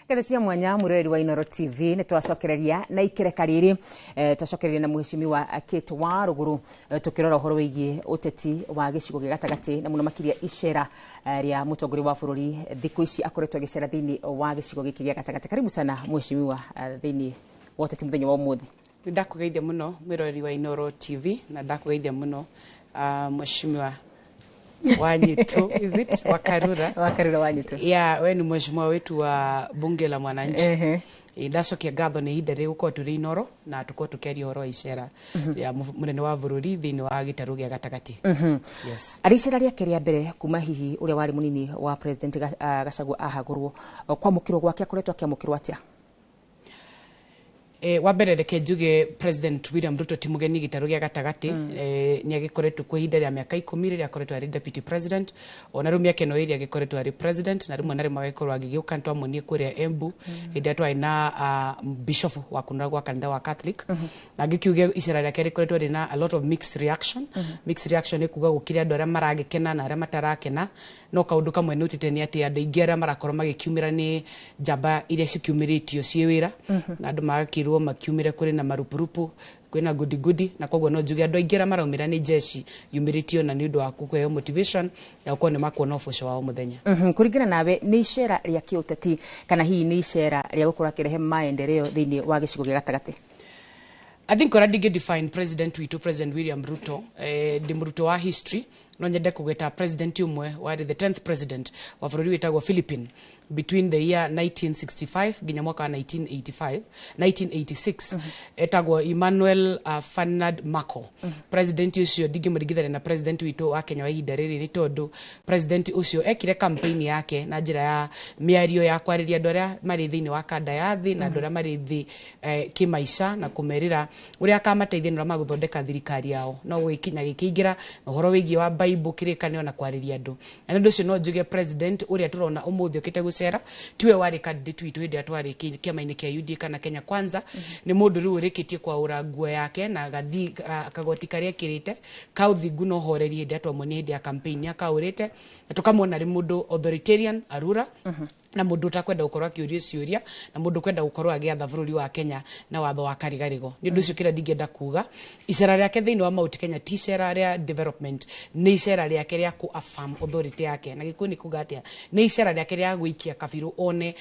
Ngetho cia mwanya mwiroreri wa Inoro TV, nĩ twacokereria na ikereka rĩrĩ, twacokereria na mheshimiwa Kate wa Ruguru, tukĩrora ũhoro wĩgiĩ ũteti wa gĩcigo gĩa gatagatĩ na mũno makĩria icera rĩa mũtongoria wa bũrũri thikũ ici akoretwo agĩcera thĩinĩ wa gĩcigo gĩkĩ gĩa gatagatĩ. Karibu sana mheshimiwa, thĩinĩ wa ũteti mũthenya wa ũmũthĩ. Nĩ ndakũgeithia mũno mwĩroreri wa Inoro TV, na ndakũgeithia mũno mheshimiwa Wanyitu, is it Wakarura? Wakarura Wanyitu. Yeah, we ni mheshimiwa wetu wa bunge la mwananchi. Ndacokia ngatho nĩ ihinda rĩrĩ gũkorwo tũrĩ Inoro na tũkorwo tũkĩaria ũhoro wa icera rĩa mũnene wa bũrũri thĩinĩ wa gĩtarũ gĩa gatagatĩ. Yes. Arĩ icera rĩake rĩa mbere kuma hihi ũrĩa warĩ mũnini wa president Gachagua ahagũrwo, kwamũkĩrwo gwake akoretwo akĩamũkĩrwo atĩa? Wa mbere reke njuge President William Ruto ti mũgeni gĩtarũ gĩa gatagatĩ. Nĩ agĩkoretwo kwa ihinda rĩa mĩaka 10 rĩrĩa akoretwo arĩ deputy president, ona rĩu mĩaka ĩno ĩrĩa agĩkoretwo arĩ president, na rĩmwe na rĩmwe agĩkorwo agĩgĩũka. Nĩtwamuonire kũrĩa Embu hĩndĩ ĩrĩa twarĩ na bishop wa kũnora gwa kanitha wa Catholic. Na ngĩkiuge icera rĩake rĩkoretwo rĩna a lot of mixed reaction. Mixed reaction nĩ kuga gũkĩrĩ andũ arĩa maragĩkena na arĩa matarakena, no kaũndũ kamwe nĩũtĩte nĩ atĩ andũ aingĩ arĩa marakorwo magĩkiumĩra nĩ njamba iria cikiumĩrĩtio ciĩ wĩra, na andũ magakĩrwo makiumĩre kũrĩ na marupurupu, kwĩna goody goody, na koguo no njuge andũ aingĩ arĩa maraumĩra nĩ jeshi yumĩrĩtio na nĩ ũndũ wa kũheo motivation ya gũkorwo nĩ makuona ũboco wa o mũthenya. Kũringana nawe, nĩ icera rĩa kĩũteti kana hihi nĩ icera rĩa gũkorwo akĩrehe maendeleo thĩinĩ wa gĩcigo gĩa gatagatĩ? I think ũrĩa ndingĩ define president witũ, President William Ruto, ndĩ mũrutwo wa history, no nyende kũgweta president ũmwe warĩ the 10th president wa bũrũri wĩtagwo Philippine between the year 1965 nginya mwaka wa 1985 1986, etagwo Emmanuel Ferdinand Marco. President ũcio ndingĩmũringithania na president witũ wa Kenya wa ihinda rĩrĩ, nĩ tondũ president ũcio ekire campaign yake na njĩra ya mĩario ya kwarĩria andũ arĩa marĩ thĩinĩ wa kanda ya thĩ na andũ arĩa marĩ thĩ kĩmaica, na kũmerĩra ũrĩa akamateithia na ũrĩa magũthondeka thirikari yao, no gũgĩkinya gĩkĩingĩra na ũhoro wĩgiĩ wa Bible, kĩrĩkanĩro na kwarĩria andũ. Na nĩ ũndũ ũcio no njuge president ũrĩa tũrona ũmũthĩ ũkĩte gũcera tiwe warĩ candidate witũ hĩndĩ ĩrĩa twarĩ kĩama-inĩ kĩa UDA kana Kenya Kwanza. Nĩ mũndũ rĩu ũrĩkĩtie kwaũra nguo yake na agathi kagoti karĩa ekĩrĩte ka ũthingu na ũhoreri hĩndĩ ĩrĩa twamuonire hĩndĩ ya campaign nĩ akaũrĩte, na tũkamuona arĩ mũndũ authoritarian arura, na mũndũ ũtakwenda gũkorwo akĩũrio ciũria, na mũndũ ũkwenda gũkorwo agĩatha bũrũri wa Kenya na watho wa karigarigo. Nĩ ũndũ ũcio kĩrĩa ndingĩenda kuga, icera rĩake thĩinĩ wa Mount Kenya ti icera rĩa development, nĩ icera rĩake rĩa ku affirm authority yake. Na Gĩkũyũ nĩ kuga atĩa? Nĩ icera rĩake rĩa gũikia kabirũ one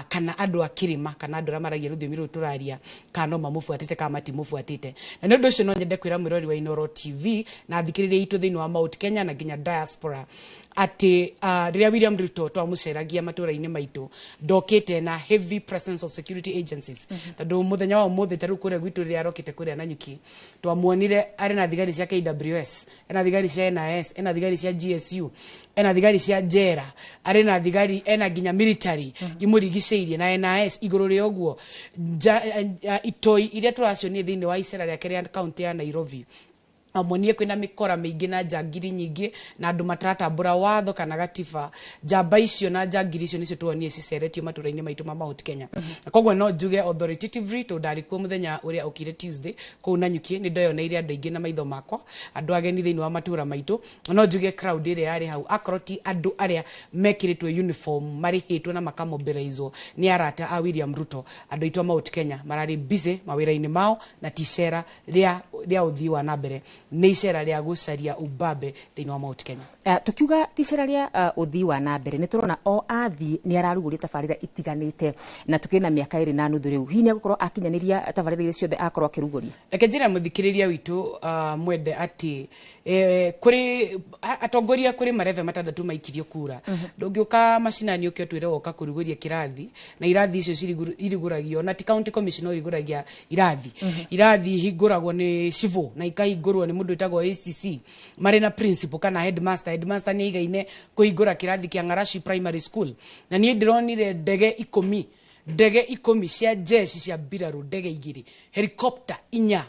kana andũ a kĩrĩma kana andũ arĩa maragia rũthiomi rũrũ tũraria kana no mamũbuatĩte kana matimũbuatĩte. Na nĩ ũndũ ũcio no nyende kwĩra mwĩrori wa Inoro TV na athikĩrĩria itũ thĩinĩ wa Mount Kenya na nginya diaspora atĩ rĩrĩa William Ruto twamũceragia matũra-inĩ maitũ, ndokĩte na heavy presence of security agencies, tondũ mũthenya wa ũmũthĩ ta rĩu kũrĩa gwitũ rĩrĩa arokĩte kũrĩa Nanyuki, twamuonire arĩ na thigari cia KWS, ena thigari cia NIS, ena thigari cia GSU, ena thigari cia njera, arĩ na thigari, ena nginya military imũrigicĩirie na NIS. Igũrũ rĩa ũguo, itoi iria tũracionire thĩinĩ wa icera rĩake rĩa kaunti ya Nairobi, amuonie kwĩna mĩkora mĩingĩ na njangiri nyingĩ na andũ mataratambũra watho kana gatiba. Njamba icio na njangiri icio nĩcio tuonire ciceretio matũra-inĩ maitũ ma Mount Kenya. Na koguo no njuge authoritatively, tondũ ndarĩ kuo mũthenya ũrĩa ũkire Tuesday kũu Nanyuki, nĩ ndeyoneire andũ aingĩ na maitho makwa, andũ ageni thĩinĩ wa matũra maitũ. Na no njuge crowd ĩrĩa yarĩ hau, akorwo ti andũ arĩa mekĩrĩtwo uniform, marĩhĩtwo na makamobilizwo nĩ arata a William Ruto, andũ aitũ a Mount Kenya mararĩ busy mawĩra-inĩ mao, na ti icera rĩa ũthii wa na mbere, nĩ icera rĩa gũcaria ubabe thĩinĩ wa Mount Kenya. Tukiuga ti icera rĩa ũthii wa na mbere, nĩ tũrona o athiĩ nĩ ararugũria tabarĩra itiganĩte, na tukĩrĩ na mĩaka 2.5 rĩu, hihi nĩ egũkorwo akinyanĩria tabarĩra iria ciothe akorwo akĩrugũria? Reke njĩre mũthikĩrĩria witũ mwende atĩ kũrĩ atongoria kũrĩ marebe matandatũ maikirio kura. Ndũngĩũka macinani ũke ũtwĩre woka kũrugũria kĩrathi, na irathi icio irugũragio na ti county commissioner ũrugũragia irathi. Irathi ihingũragwo nĩ civil na ikahingũrwo nĩ mũndũ wĩtagwo ACC marĩ na principal kana headmaster. Headmaster nĩ aigaine kũhingũra kĩrathi kĩa Ng'arashi Primary School. Na niĩ ndĩronire ndege 10, ndege 10 cia jeshi cia mbirarũ, ndege 2, helicopter 4.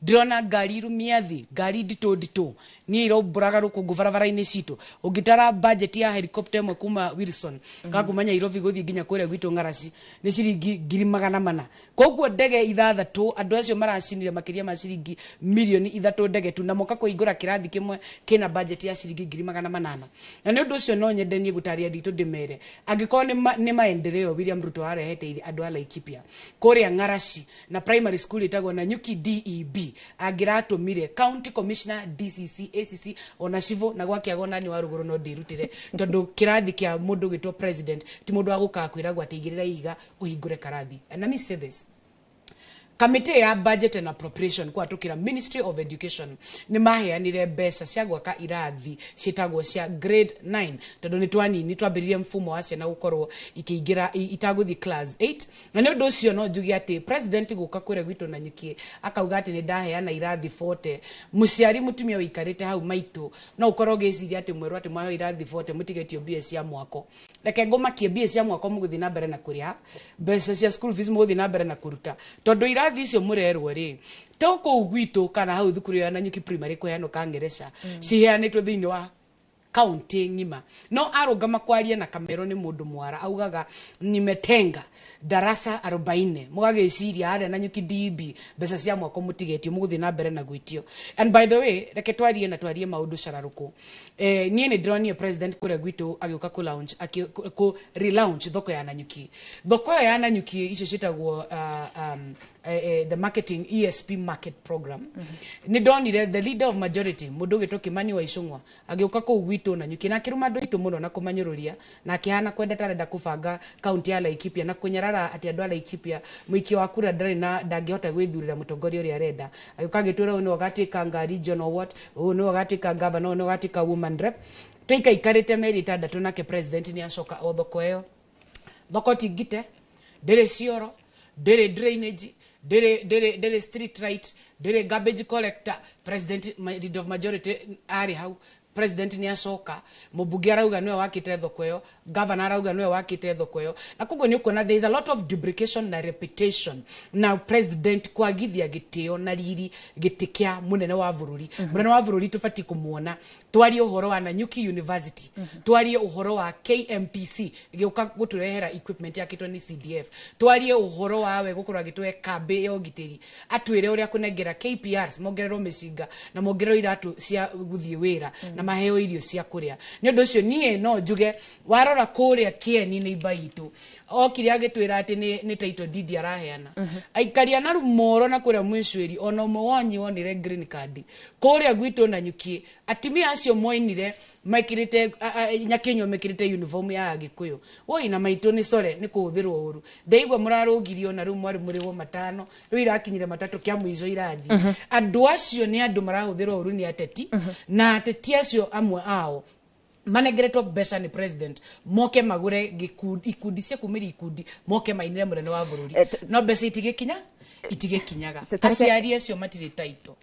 Ndĩrona ngari irumia thĩ, ngari nditũ nditũ niĩ iraumbũraga rũkũngũ barabara-inĩ citũ. Ũngĩtara budget ya helicopter ĩmwe kuma Wilson ka kuma Nairobi gũthiĩ nginya kũrĩa gwitũ Ng'araci nĩ ciringi 400,000. Koguo ndege 6 andũ acio maracinire makĩria ma ciringi 3 mirioni ndege tu, na moka kũhingũra kĩrathi kĩmwe kĩna budget ya ciringi 800,000. Na nĩ ũndũ ũcio no nyende niĩ gũtaria nditũ ndĩmere, angĩkorwo nĩ maendeleo William Ruto arehete andũ a Laikipia kũrĩa Ng'araci na primary school ĩtagwo Nanyuki DEB, angĩratũmire county commissioner, DCC, ACC ona civil na gwakĩaga nani wa rũgũrũ no ndĩrutĩre, tondũ kĩrathi kĩa mũndũ gwĩtwo president ti mũndũ wa gũkaga kwĩragwo atĩ igĩrĩra ihiga ũhingũre karathi. And let me say this: Kamĩtĩ ya Budget and Appropriation kũhatũkĩra Ministry of Education nĩ maheanire mbeca cia gwaka irathi ciĩtagwo cia grade 9, tondũ nĩ twanini twambĩrĩrie mfumo wa ciana gũkorwo ikĩingĩra itagũthiĩ class 8. Na nĩ ũndũ ũcio no njuge atĩ president gũka kũrĩa gwitũ Nanyuki akauga atĩ nĩ ndaheana irathi 40, mũciari mũtumia ũikarĩte hau maitũ no ũkorwo ũgĩciria atĩ mwerwo atĩ mwaheo irathi 40 mũtigetio mbia cia mwako. Reke ngũmakie, mbia cia mwako mũgũthiĩ na mbere na kũrĩha, mbeca cia school fees mũgũthiĩ na mbere na kũruta, tondũ irathi icio mũrerwo rĩ to kũu gwitũ kana hau thukuru ya Nanyuki Primary kũheanwo kangereca, ciheanĩtwo thĩinĩ wa kaunti ng'ima. No arũgama kwaria na kamero nĩ mũndũ mwara augaga nimetenga darasa 40, mũgagĩciria harĩa Nanyuki DB mbeca cia mwako mũtigetio, mũgũthiĩ na mbere na gwĩtio. And by the way, reke twarie na twarie maũndũ cararũkũ. Niĩ nĩ ndĩronire president kũrĩa gwitũ agĩũka kũ launch kũ relaunch thoko ya Nanyuki. Thoko ĩyo ya Nanyuki icio ciĩtagwo the marketing ESP market program. Nĩ ndonire the leader of majority, mũndũ ũgĩtwo Kimani wa Icũng'wa, agĩũka kũu gwitũ Nanyuki na akĩruma andũ aitũ mũno na kũmanyũrũria na akĩhana kwenda tarenda kũbanga kaunti ya Laikipia na kũnyarara atĩ andũ a Laikipia mũikia wa kura ndarĩ na ndangĩhota gwĩthurĩra mũtongoria ũrĩa arenda. Agĩũka agĩtwĩra ũyũ nĩwe ũgatuĩka ngari general what, ũyũ nĩwe ũgatuĩka governor, ũyũ nĩwe ũgatuĩka woman rep. Tũikaikarĩte mĩeri 6 nake president nĩ acoka o thoko ĩyo. Thoko ti ngite, ndĩrĩ cioro, ndĩrĩ drainage, ndĩrĩ street light, ndĩrĩ garbage collector. President leader of majority arĩ hau, president nĩ acoka, mũmbunge arauga nĩwe wakĩte thoko ĩyo, governor arauga nĩwe wakĩte thoko ĩyo. Na koguo nĩ ũkuona there is a lot of duplication na repetition na president kwagithia gĩtĩo na riri gĩtĩ kĩa mũnene wa bũrũri. Mũnene wa bũrũri tũbatiĩ kũmuona twarie ũhoro wa Nanyuki University, twarie ũhoro wa KMTC gĩũka gũtũrehera equipment yakĩtwo nĩ CDF, twarie ũhoro wa we gũkorwo agĩtũhe kambĩ ya ũgitĩri, atwĩre ũrĩa kũnengera KPRs mongererwo mĩcinga na mongererwo iratũ cia gũthiĩ wĩra na maheo irio cia kũrĩa. Nĩ ũndũ ũcio niĩ no njuge warora kũrĩa kĩeni nĩ imba itũ okire agĩtwĩra atĩ nĩ title deed araheana aikaria na rumoro na kũrĩa mwĩcwĩri ona ũmwe wanyu wonire green card kũrĩa gwitũ Nanyuki. Atumia acio moinire mekĩrĩte nyakinyua mekĩrĩte uniform ya Agĩkũyũ woi na maitũ nĩ core nĩ kũhũthĩrwo ũru. Ndaigua mũrarũgirio na rĩu mwarĩ mũrĩhwo 5, rĩu irakinyire 3 kĩa mũico irathiĩ. Andũ acio nĩ andũ marahũthĩrwo ũru nĩ ateti, na ateti acio amwe ao manengeretwo mbeca nĩ president moke magũre ikundi cia kumĩria ikundi moke mainĩre mũnene wa bũrũri, no mbeca itigĩkinya itigĩkinyaga. Aciari acio matirĩ taito.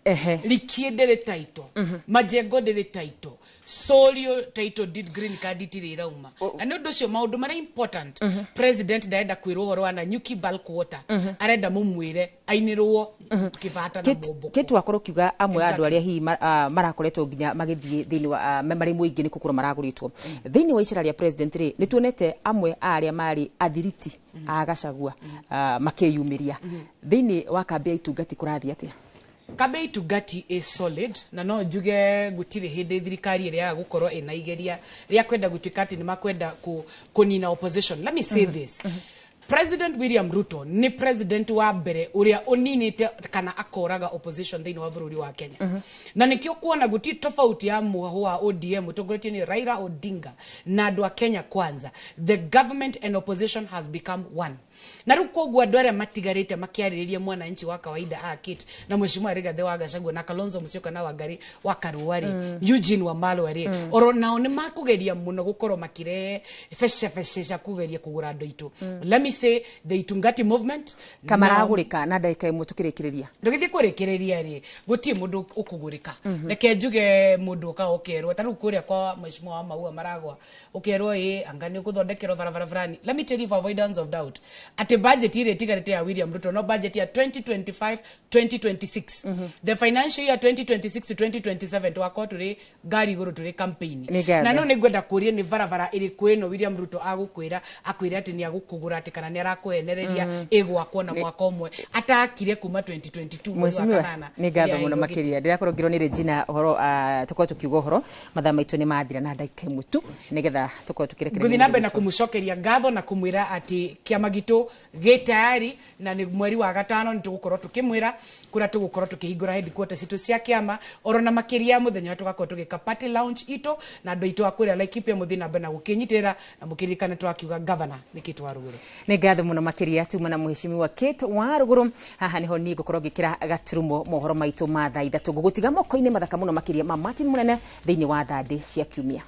Rikie ndĩrĩ taito, Majengo ndĩrĩ taito, Sorio title deed green card itirĩ irauma. Na nĩ ũndũ ũcio maũndũ marĩa important, president ndarenda kwĩrwo ũhoro wa Nanyuki bulk water, arenda mũmwĩre ainĩrwo kĩbata na mũmbũko. Kĩtu wakorwo ũkiuga amwe a andũ arĩa hihi marakoretwo nginya magĩthiĩ thĩinĩ wa marĩ mũingĩ nĩ kũgũrwo maragũrĩtwo thĩinĩ wa icera rĩa president rĩ, nĩ tuonete amwe a arĩa marĩ athiriti a Gachagua makĩyumĩria thĩinĩ wa kambĩ ya Itungati. Kũrathiĩ atĩa? Kambe Itungati ĩ solid, na no njuge gũtirĩ hĩndĩ thirikari ĩrĩa yaga gũkorwo ĩna igeria rĩa kwenda gũtuĩka atĩ nĩ makwenda kũnina opposition. Let me say this: President William Ruto nĩ president wa mbere ũrĩa ũninĩte kana akoraga opposition thĩinĩ wa bũrũri wa Kenya. Na nĩkĩo kuona gũtirĩ tofauti ya mũhũ wa ODM ũtongoretio nĩ Raila Odinga na andũ a Kenya Kwanza. The government and opposition has become one. Na rĩu koguo andũ arĩa matigarĩte makĩarĩrĩria mwananchi wa kawaida a Kate na Mheshimiwa Rigathĩ wa Gachagua na Kalonzo Musyoka na Wangari wa Karua rĩ, Eugene Wamalwa rĩ, oro nao nĩ makũgeria mũno gũkorwo makĩrehe becebece cia kũgeria kũgũra andũ aitũ. Let me say the Itungati movement Kamaragũrĩka na ndagĩka 1 tũkĩrĩkĩrĩria. Ndũgĩthiĩ kũrĩkĩrĩria rĩ, gũtirĩ mũndũ ũkũgũrĩka. Reke njuge mũndũ ũka ũkerwo ta rĩu kũrĩa kwa Mheshimiwa wa Maua maragwa ũkerwo ĩ anga nĩ ũkũthondekerwo barabara fulani. Let me tell you, for avoidance of doubt, Atĩ budget ĩrĩa ĩtigarĩte ya William Ruto no budget ya 2025 2026, the financial year 2026 to 2027, tũgakorwo tũrĩ ngari igũrũ tũrĩ campaign. Nĩ ngatho. Na no nĩ ngwenda kũria, nĩ barabara ĩrĩkũ ĩno William Ruto agũkwĩra, akwĩra atĩ nĩ agũkũgũra, atĩ kana nĩ arakũhenereria ĩgwakwo na mwaka ũmwe, atakire kuma 2022 mweri wa Mheshimiwa, kanana nĩ ngatho rĩrĩa mũno aheirwo gĩtĩ. Makĩria ndĩrakorwo ngĩrwo nĩ Regina ũhoro, tũkorwo tũkiuga ũhoro mathaa maitũ nĩ mathira na ndagĩka ĩmwe tu, nĩgetha tũkorwo tũkĩrekereria Ngũthiĩ na mbere na mũndũ witũ. Kũmũcokeria ngatho na kũmwĩra atĩ kĩama gitũ gĩ tayari, na nĩ mweri wa gatano nĩ tũgũkorwo tũkĩmwĩra kũrĩa tũgũkorwo tũkĩhingũra headquarters citũ cia kĩama, oro na makĩria mũthenya ũrĩa tũgakorwo tũgĩka party launch itũ, na andũ aitũ a kũrĩa Laikipia mũthiĩ na mbere na gũkĩnyitĩrĩra, na mũkĩririkane twakiuga governor nĩ Kate Warugũrũ. Nĩ ngatho mũno makĩria tuma na Mheshimiwa Kate Warugũrũ. Haha nĩho niĩ ngũkorwo ngĩkĩra gaturumo mohoro maitũ ma thaa 3. Ngũgũtiga moko-inĩ mathaka mũno makĩria ma Martin Mũnene thĩinĩ wa thandĩ cia kiumia.